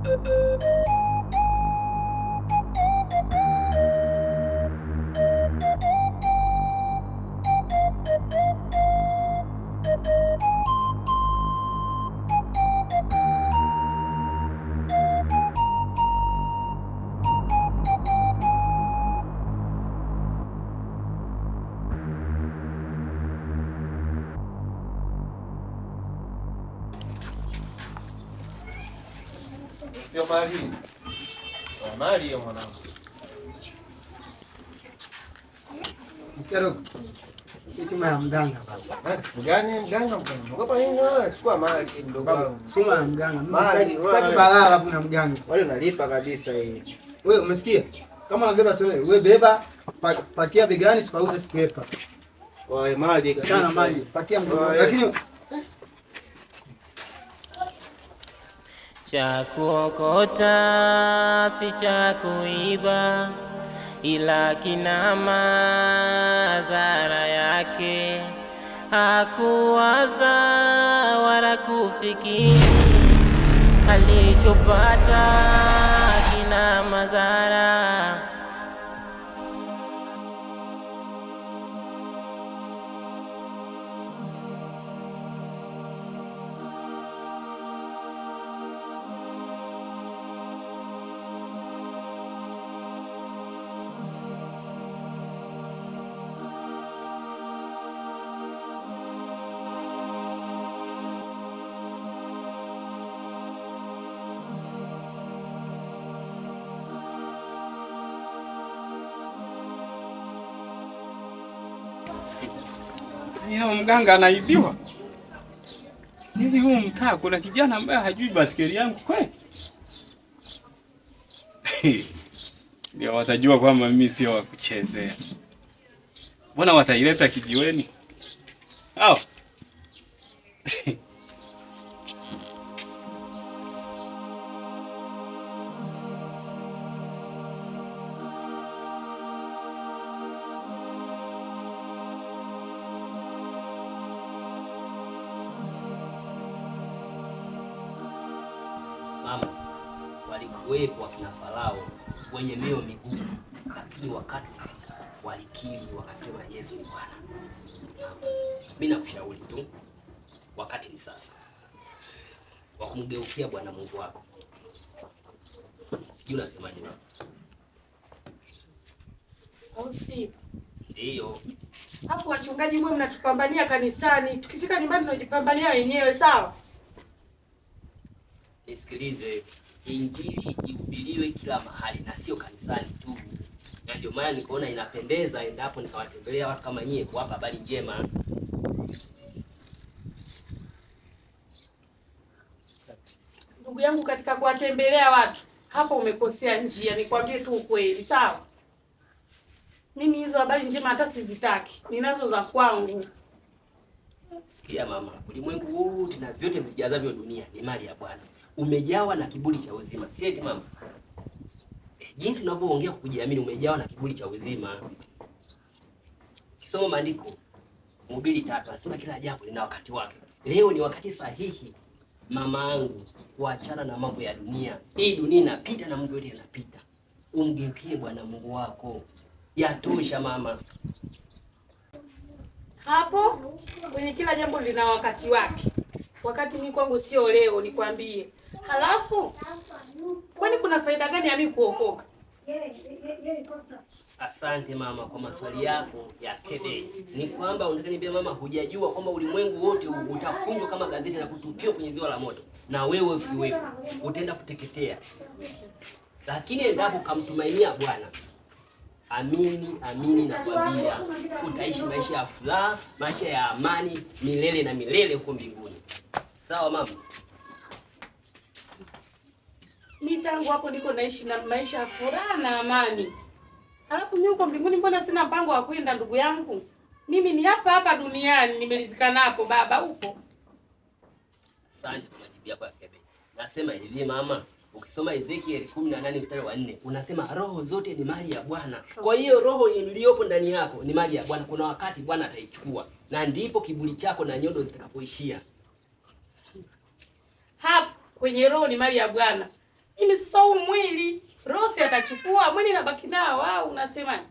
Sio mali. Mali hiyo mwanangu. Msichana, hii chuma ya mganga baba. Gani mganga mganga? Ogopa nini wewe? Chukua mali mdogo wangu. Chuma ya mganga. Mali, Sitaki balaa babu na mganga. Wale unalipa kabisa hii. Wewe umesikia? Kama unabeba tole, wewe beba, pakia begani tukauze scraper. Wewe mali kabisa. Kana mali, pakia mgongo. Wewe. Lakini Cha kuokota si cha kuiba, ila kina madhara yake. Hakuwaza wala kufikiri, alichopata kina madhara. Yao mganga anaibiwa. Hivi huu mtaa kuna kijana ambaye hajui baskeli yangu kweli? Ndio watajua kwamba mimi sio wa kuchezea. Mbona wataileta kijiweni? Hao. Mama, walikuwepo wakina Farao wenye mioyo migumu, lakini wakati ulifika walikiri, wakasema Yesu ni Bwana. Mimi nakushauri tu, wakati ni sasa wa kumgeukia Bwana Mungu wako. Sijui unasemaje mama? Au si? Ndiyo. Hapo wachungaji mwe mnatupambania kanisani, tukifika nyumbani tunajipambania wenyewe, sawa? Nisikilize, Injili ihubiriwe kila mahali na sio kanisani tu, na ndio maana nikaona inapendeza endapo nikawatembelea watu kama nyie kuwapa habari njema. Ndugu yangu, katika kuwatembelea watu hapo umekosea njia, nikwambie tu ukweli, sawa? Mimi hizo habari njema hata sizitaki, ninazo za kwangu. Sikia mama, ulimwengu wote na vyote vijazavyo dunia ni mali ya Bwana. Umejawa na kiburi cha uzima, si eti mama? Jinsi unavyoongea kwa kujiamini, umejawa na kiburi cha uzima. Kisoma maandiko Mhubiri 3 anasema kila jambo lina wakati wake. Leo ni wakati sahihi mama angu kuachana na mambo ya dunia. Hii dunia inapita na mambo yote yanapita. Umgeukie Bwana Mungu wako. Yatosha mama. Hapo kwenye kila jambo lina wakati wake. Wakati mimi kwangu sio leo, nikwambie. Halafu kwani kuna faida gani ya mimi kuokoka? Asante mama kwa maswali yako ya kebe. Ni kwamba unataka niambie mama, hujajua kwamba ulimwengu wote huu utakunjwa kama gazeti na kutupiwa kwenye ziwa la moto, na wewe ukiwepo utaenda kuteketea. Lakini endapo ukamtumainia Bwana, amini amini nakwambia, utaishi maisha ya furaha, maisha ya amani milele na milele huko mbinguni. Sawa mama? Mimi tangu hapo niko naishi na maisha ya furaha na amani. Halafu mimi huko mbinguni mbona sina mpango wa kwenda ndugu yangu? Mimi ni hapa hapa duniani nimelizika napo baba huko. Asante kwa majibu yako ya kebe. Nasema hivi mama, ukisoma Ezekiel 18 mstari wa 4 unasema roho zote ni mali ya Bwana. Kwa hiyo roho iliyopo ndani yako ni mali ya Bwana. Kuna wakati Bwana ataichukua na ndipo kiburi chako na nyodo zitakapoishia. Hapo kwenye roho ni mali ya Bwana. Mimi sasa huu mwili Rosi atachukua, mwili nabaki nao au unasemaje?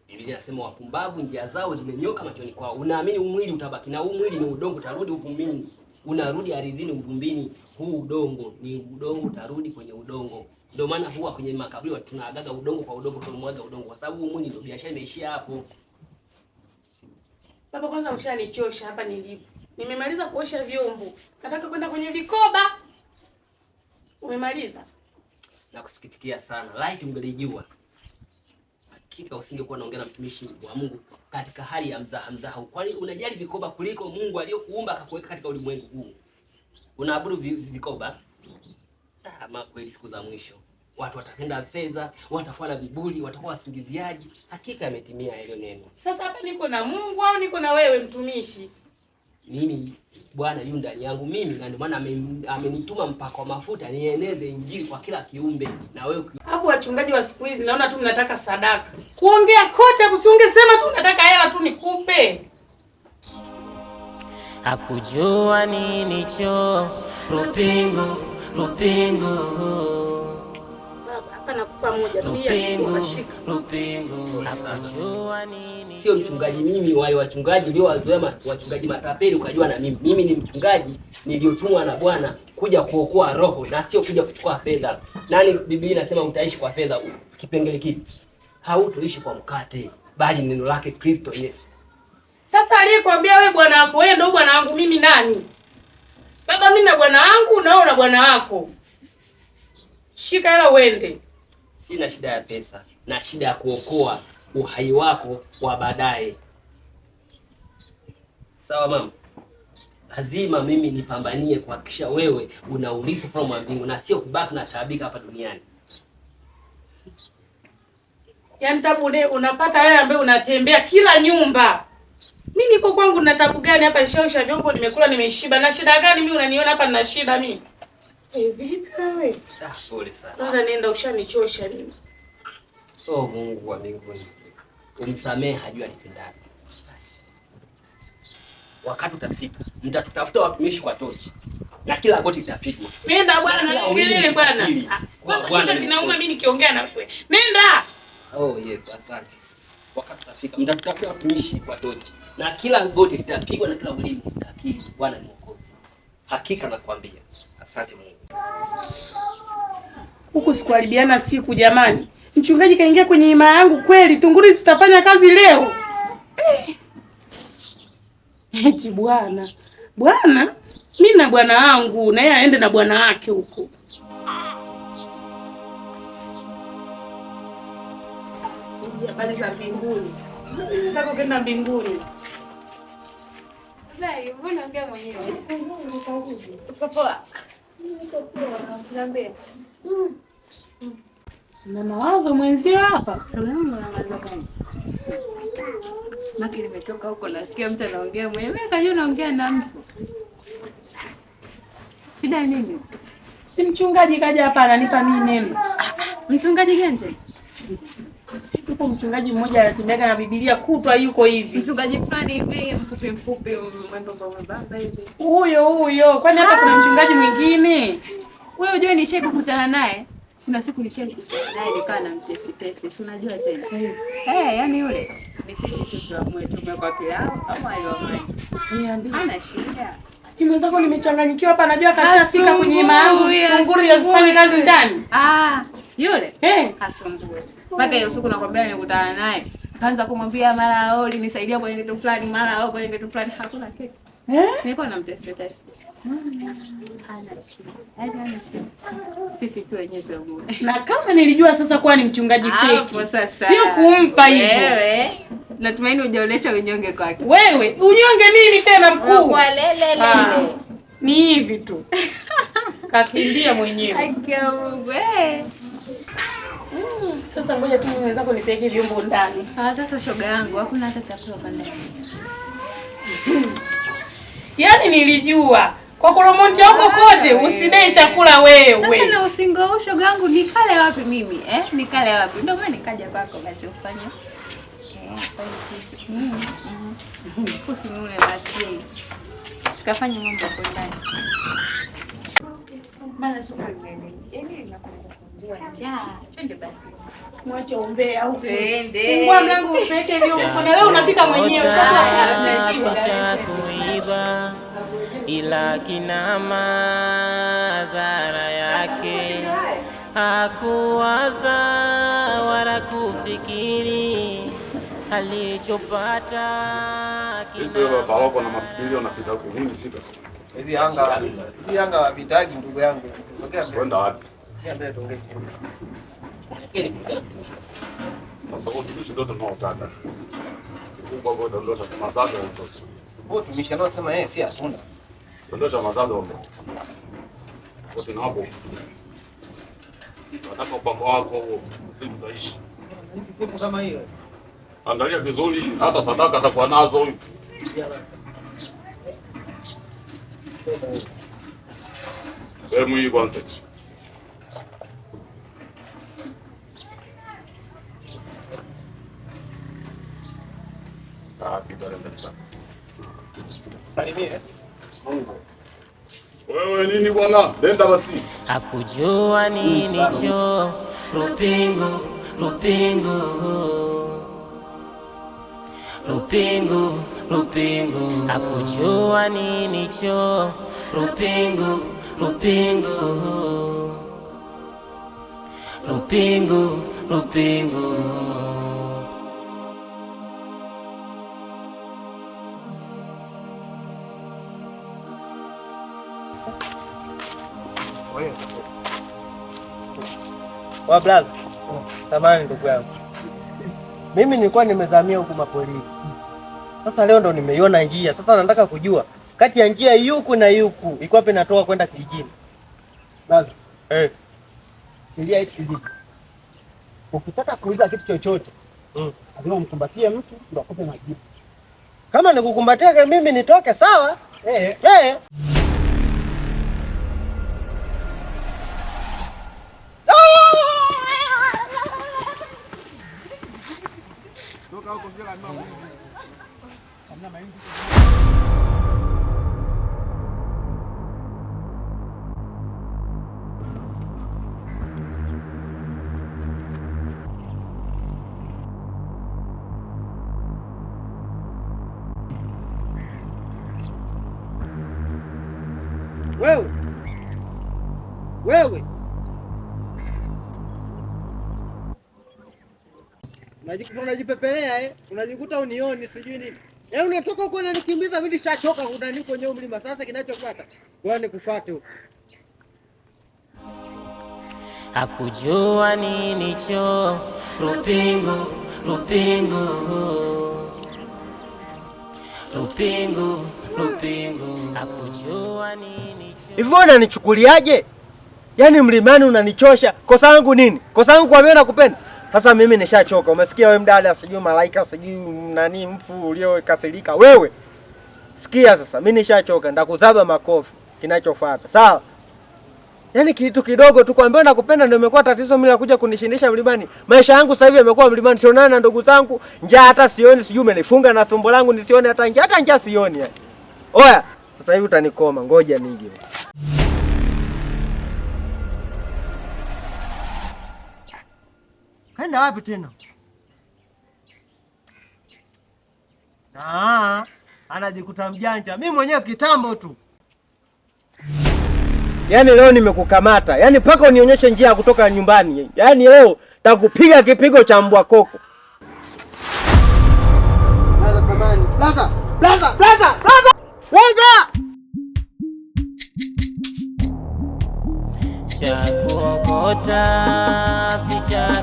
Biblia inasema wapumbavu njia zao zimenyoka machoni kwao. Unaamini huu mwili utabaki na huu mwili ni udongo, utarudi uvumbini. Unarudi ardhini uvumbini. Huu udongo ni udongo, utarudi kwenye udongo. Ndio maana huwa kwenye makaburi tunaagaga udongo kwa udongo, tunamwaga udongo kwa sababu huu mwili ndio biashara imeishia hapo. Baba, kwanza ushanichosha hapa nilipo. Nimemaliza kuosha vyombo. Nataka kwenda kwenye vikoba. Umemaliza? Nakusikitikia sana. Laiti ungelijua, hakika usingekuwa unaongea na mtumishi wa Mungu katika hali ya mzaha mzaha. Kwani unajali vikoba kuliko Mungu aliyokuumba akakuweka katika ulimwengu huu? Unaabudu vikoba? Ma kweli siku za mwisho watu watapenda fedha, watakuwa na viburi, watakuwa wasingiziaji. Hakika yametimia hilo neno. Sasa hapa niko na Mungu au niko na wewe mtumishi? Mimi Bwana yu ndani yangu mimi, na ndio maana amenituma mpaka wa mafuta nieneze injili kwa kila kiumbe na wewe. Alafu wachungaji wa siku hizi naona tu mnataka sadaka. Kuongea kote usingesema tu unataka hela tu nikupe. Hakujua nini cho rupingu rupingu. Hapa nakupa moja pia. Rupingu rupingu. Hakujua nini. Sio mchungaji mimi, wale wachungaji uliowazoea wachungaji matapeli ukajua na mimi. Mimi ni mchungaji niliyotumwa na Bwana kuja kuokoa roho na sio kuja kuchukua fedha. Nani Biblia inasema utaishi kwa fedha? Kipengele kipi? Hautoishi kwa mkate bali neno lake Kristo Yesu. Sasa aliyekwambia wewe bwana wako wewe ndio bwana wangu mimi nani? Baba mimi na bwana wangu na wewe na bwana wako. Shika hela uende. Sina shida ya pesa na shida ya kuokoa uhai wako wa baadaye. Sawa mama? Lazima mimi nipambanie kuhakikisha wewe unaurithi ufalme wa mbingu na sio kubaki na taabika hapa duniani. Yaani tabu unapata wewe ambaye unatembea kila nyumba. Mimi niko kwangu na tabu gani hapa? Nishaosha vyombo, nimekula, nimeshiba. Na shida gani mimi unaniona hapa nina shida mimi? Vipi wewe? Pole sana. Sasa nenda, ushanichosha mimi. Oh Mungu wa mbinguni, umsamehe hajui alitendalo. Wakati utafika, mtatutafuta watumishi kwa tochi na kila goti litapigwa. Nenda bwana, kelele bwana. Bwana kinauma mimi nikiongea na wewe. Nenda. Oh yes, asante. Wakati utafika, mtatutafuta watumishi kwa tochi na kila goti litapigwa na kila ulimi utakiri Bwana ni Mwokozi. Hakika nakwambia. Asante Mungu. Huku sikuharibiana siku jamani. Mchungaji kaingia kwenye ima yangu kweli, tunguri zitafanya kazi leo. Eti bwana. Bwana, mimi na bwana wangu na yeye aende na bwana wake huko. Hizi habari za mbinguni. Mimi nataka kwenda mbinguni. Zai, mbona unaongea mwenyewe? Uko poa? Niko poa, niambie. Na mawazo mwenzio hapa. Maki nimetoka huko nasikia mtu anaongea mwenyewe. Mimi kajua naongea na mtu. Shida nini? Si mchungaji kaja hapa ananipa mimi neno. Mchungaji gani? Yupo mchungaji mmoja anatembea na Biblia kutwa yuko hivi. Mchungaji fulani hivi mfupi mfupi mwembamba mwembamba hivi. Huyo huyo. Kwani hapa kuna mchungaji mwingine? Wewe unajua nishai kukutana naye. Kuna siku nishai kukutana naye nikawa na mtesti testi. Si unajua tena. Yaani yule ni sisi tu tuamue tumekwa pilau kama aliwa. Usiniambie. Ana shida. Mimi mwenzako nimechanganyikiwa hapa, najua kashafika kwenye hema yangu. Tunguri hazifanye kazi ndani. Yule? Asumbue. Mpaka hiyo siku nakwambia nilikutana naye. Kaanza kumwambia mara oli nisaidia kwenye kitu fulani, mara au kwenye kitu fulani, hakuna kitu. Nilikuwa namtesti testi. Ana shida. Ana shida. Sisi tu wenyewe tuamue. Na kama nilijua sasa kuwa ni mchungaji feki. Sio kumpa hivyo. Wewe natumaini hujaonesha unyonge kwake. Wewe unyonge mimi tena mkuu. Kwa lele lele. Ni hivi tu. Kakimbia mwenyewe. Haki ya Mungu. Sasa ngoja tu mimi wenzako nipeke vyombo ndani. Sasa shoga yangu hakuna hata chakula hapa ndani. Yaani nilijua kwa koromonti huko kote usidai chakula wewe. Sasa na usingo huu shoga yangu nikale wapi mimi? Nikale wapi? Ndio maana nikaja kwako basi ufanye. Usinune basi. Tukafanye mambo kwa ndani. Maana tumbo yaani linapungua njaa. Twende basi. Mwache umbea huko. Twende. Fungua mlango upeke vyombo. Na leo unapika mwenyewe. Sasa Si cha kuiba ila kina madhara yake. Hakuwaza wala kufikiri alichopata Vipi wewe paroko na mafikirio unapita huko nini shida? Hizi Yanga wapitaji ndugu yangu. Sogea mbele. Kwenda wapi? Sogea mbele tuongee. Sasa kwa tumishi ndio tunaotaka sisi. Kubwa kwa dondosha mazaga huko. Wewe tumishi anaosema yeye si hatuna. Dondosha mazaga huko. Wote na hapo. Nataka upako wako huo, simu utaishi. Simu kama hiyo. Angalia vizuri, hata sadaka atakuwa nazo huyu. Sehemu hii kwanza. Salimie. Wewe nini bwana? Nenda basi. Hakujua nini cho Rupingu, Rupingu, Rupingu, Rupingu. Hakujua nini cho Rupingu, Rupingu, Rupingu, Rupingu. Wa brother, samahani ndugu yangu. Mimi nilikuwa nimezamia huku mapolini. Sasa leo ndo nimeiona njia. Sasa nataka kujua kati ya njia yuku na yuku iko wapi natoka kwenda kijijini. Brother, sheria hichi kijiji. Ukitaka kuuliza kitu chochote, lazima umkumbatie mtu ndo akupe majibu. Kama nikukumbatia mimi nitoke sawa? Wewe. Wewe. Unajikuta unajipepelea unajikuta unioni sijui nini. Unatoka huko unanikimbiza mimi nishachoka unani kwenye mlima. Sasa kinachofuata, wewe nikufuate huko. Hakujua nini cho Rupingu, Rupingu, Rupingu, Rupingu. Hakujua nini cho. Hivyo unanichukuliaje? Yaani mlimani unanichosha. Kosa langu nini? Kosa langu kwa mimi nakupenda. Sasa mimi nishachoka. Umesikia wewe mdada, sijui malaika, sijui nani mfu uliokasirika wewe. Sikia sasa, mimi nishachoka, ndakuzaba makofi kinachofuata. Sawa? Yaani kitu kidogo tu kuambia nakupenda ndio imekuwa tatizo mimi la kuja kunishindisha mlimani. Maisha yangu sasa hivi yamekuwa mlimani, sionana na ndugu zangu, njaa hata sioni, sijui umenifunga na tumbo langu nisione hata njaa, hata njaa sioni yani. Oya, sasa hivi utanikoma, ngoja nije. Kaenda wapi tena? Anajikuta mjanja. Mimi mwenyewe kitambo tu. Yaani leo nimekukamata. Yaani mpaka unionyeshe njia ya kutoka nyumbani. Yaani leo takupiga kipigo cha mbwa koko. Blaza samani. Blaza, blaza, blaza, blaza. Blaza! Cha kuokota si cha